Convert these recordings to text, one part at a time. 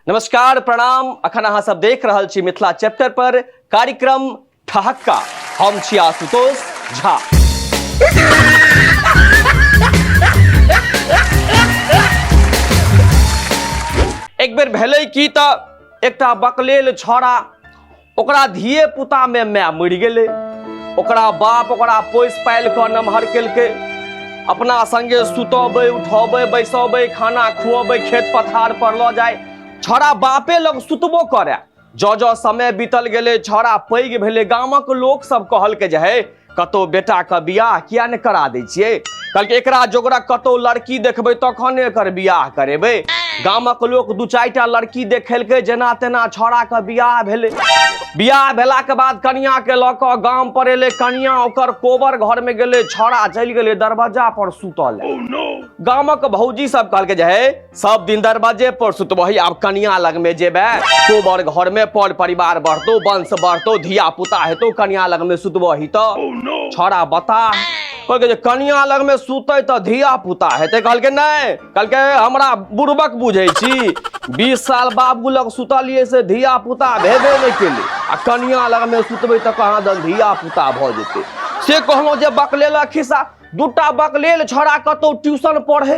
नमस्कार, प्रणाम। अखन अहाँ सब देख रहल छी मिथिला चैप्टर पर कार्यक्रम ठहक्का। हम छी आशुतोष झा। एक बेर भेलै की तऽ एकटा बकलेल छौड़ा, ओकरा धिये पुता में माय मरि गेलै। ओकरा बाप ओकरा पोसि पालि कऽ नमहर केलकै, अपना संगे सुतबै, उठबै, बैसबै, खाना खुअबै, खेत पथार पर लऽ जाय। छौड़ा बापे लग सुतबो करे। जँ जँ समय बीतल गेलै, छौड़ा पैघ भेलै। गामक लोक सब कहलकै जे हे, कतौ बेटाके बियाह किया नहि करा दै छियै? कहलकै, एकरा जोगरक कतौ लड़की देखबै तखन एकर बियाह करेबै। गामक लोक दू चारिटा लड़की देखेलकै। जेना तेना छौड़ाके बियाह भेलै। बियाह भेलाके बाद कनियाके लऽ कऽ गाम पर एलै। कनिया ओकर कोबर घरमे गेलै, छौड़ा चलि गेलै दरवाजा पर सुतल। गामक भौजी सब कहलकै जे हे, सब दिन दरवाजे पर सुतबही, आब कनिया लगमे जेबे? कोबर घरमे पर परिवार बढ़तौ, वंश बढ़तौ, धिया पुता हेतौ, कनिया लगमे सुतबही तऽ। oh, छौड़ा बता कहलकै जे कनिया लगमे सुतै तऽ धिया पुता हेतै। कहलकै नहि, कहलकै हमरा बुड़बक बुझै छी? 20 साल बाबू लग सुतलियै से धिया पुता भेबे नहि केलै, आ कनिया लगमे सुतबै तऽ कहाँ दन धिया पुता भऽ जेतै। से कहलहुँ जे बकलेलक खिस्सा। दूटा बकलेल छौड़ा कतौ ट्यूशन पढ़े।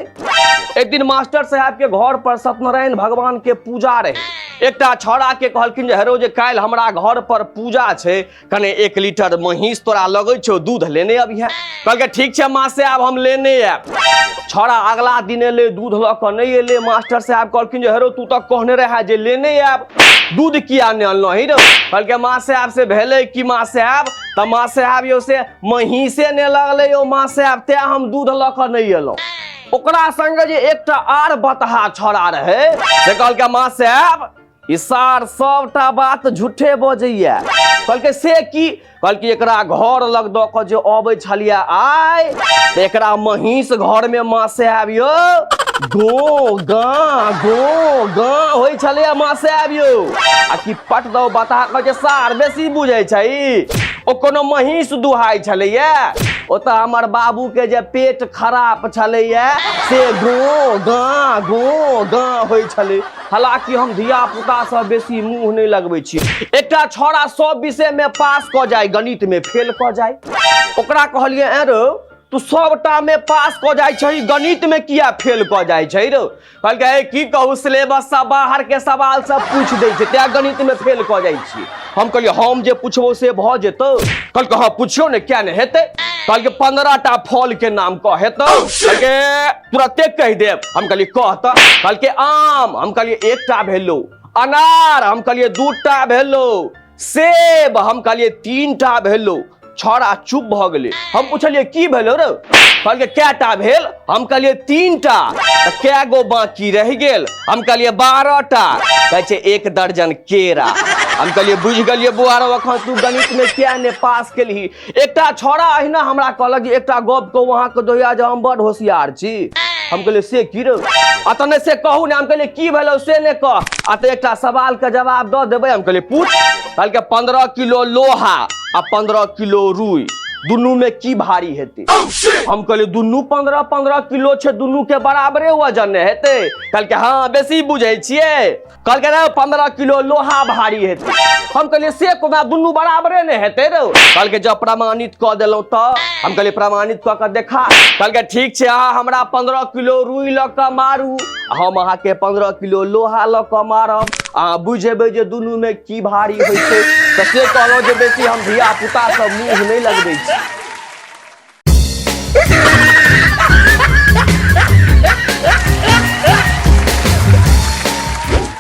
एक दिन मास्टर साहब के घर पर सत्यनारायण भगवान के पूजा रहे। एकटा छौड़ा के कहलखिन जे हेरो, जे काल्हि हमरा घर पर पूजा छै, कने 1 लीटर महींस तोरा लगै छौ, दूध लेने अबिहे। कहलकै, ठीक छै माँ साहब, हम लेने आयब। छौड़ा अगला दिन एलै, दूध लऽ कऽ नहि एलै। मास्टर साहब कहलखिन जे हेरो, तू तऽ कहने रहे जे लेने आयब, दूध किया नहि अनलही रौ? कहलकै, माँ साहब, से भेलै कि माँ साहब, तऽ माँ साहब यौ, से महींसे नहि लगलै यौ माँ साहब, तें हम दूध लऽ कऽ नहि एलहुँ। ओकरा संगे जे एकटा आर बतहा छौड़ा रहै, से कहलकै, माँ साहब, ई सार सबटा बात झूठे बजैया। कहलकै, से की? कहलकै, एकरा घर लग दऽ कऽ जे अबै छलियै आइ, तऽ एकरा महींस घरमे माँ साहब यौ गो गा गो गा होइ छलैया माँ साहब यौ। आ कि पट दौ बता कह जे सार बेसी बुझै छै ई। ओ कोनो महींस दुहाइ छलैया? ओ तऽ हमर बाबू के जे पेट खराब छलैया से गो गा गो गा होइ छलै। हालांकि हम धिया पुता से बेसी मुंह नहि लगबै छी। एकटा छौड़ा सब विषय में पास कऽ जाय, गणित में फेल कऽ जाय। ओकरा कहलियै, ऐं रौ, तू सबटा में पास कऽ जाइ छही, गणित में किया फेल कऽ जाइ छै रौ? कहलकै, हे की कहू, सिलेबस से बाहर के सवाल सब पूछि दै छै, तें गणित में फेल कऽ जाइ छी। हम कहलियै, हम जे पुछबौ से भऽ जेतौ? कहलकै, हँ, पुछियौ ने, किया नहि हेतै। कहलकै, 15 टा फल के नाम कह, हेतौ? कहलकै, तुरते कहि देब। हम कहलियै, कह तऽ। कहलकै, आम। हम कहलियै, एकटा भेलो। अनार। हम कहलियै, दूटा भेलो। सेब। हम कहलियै, तीनटा भेलो। छौड़ा चुप भऽ गेलै। हम पुछलियै, की भेलो रे? कहलकै, कएटा भेल? हम कहलियै, तीनटा। तऽ कए गो बाकी रहि गेल? हम कहलियै, 12 टा। कहै छै, 1 दर्जन केरा। हम कहलियै, बुझि गेलियै बौआ रौ, एखन तू गणित मे किया ने पास केलही। एकटा छौड़ा अहिना हमरा कहलक जे एकटा गप कहू अहाँके दोहिया, जे हम बड़ होशियार छी। हम कहलियै, से की रौ? आ तऽ नहि से कहू ने। हम कहलियै, की भेलौ से ने कह। आ तऽ एकटा सवाल के जवाब दऽ देबै। हम कहलियै, पूछ। कहलकै, 15 किलो लोहा आ 15 किलो रुई, दुनू में की भारी हेतै? हम कहलियै, दुनू 15-15 किलो छै, दुनू के बराबरे वजन ने हेतै? कहलकै, हँ, बेसी बुझै छियै। कहलकै रे, 15 किलो लोहा भारी हेतै। हम कहलियै, से कोना, दुनू बराबरे ने हेतै रौ? कहलकै, जब प्रमाणित कऽ देलहुँ तऽ। हम कहलियै, प्रमाणित कऽ कऽ देखा। कहलकै, ठीक छै, अहाँ हमरा 15 किलो रुइ लऽ कऽ मारू, हम अहाँके 15 किलो लोहा लऽ कऽ मारब, अहाँ बुझेबै जे दुनूमे की भारी होइ छै। तऽ से कहलहुँ जे बेसी हम धिया पुतासँ मुँह नहि लगबै छी।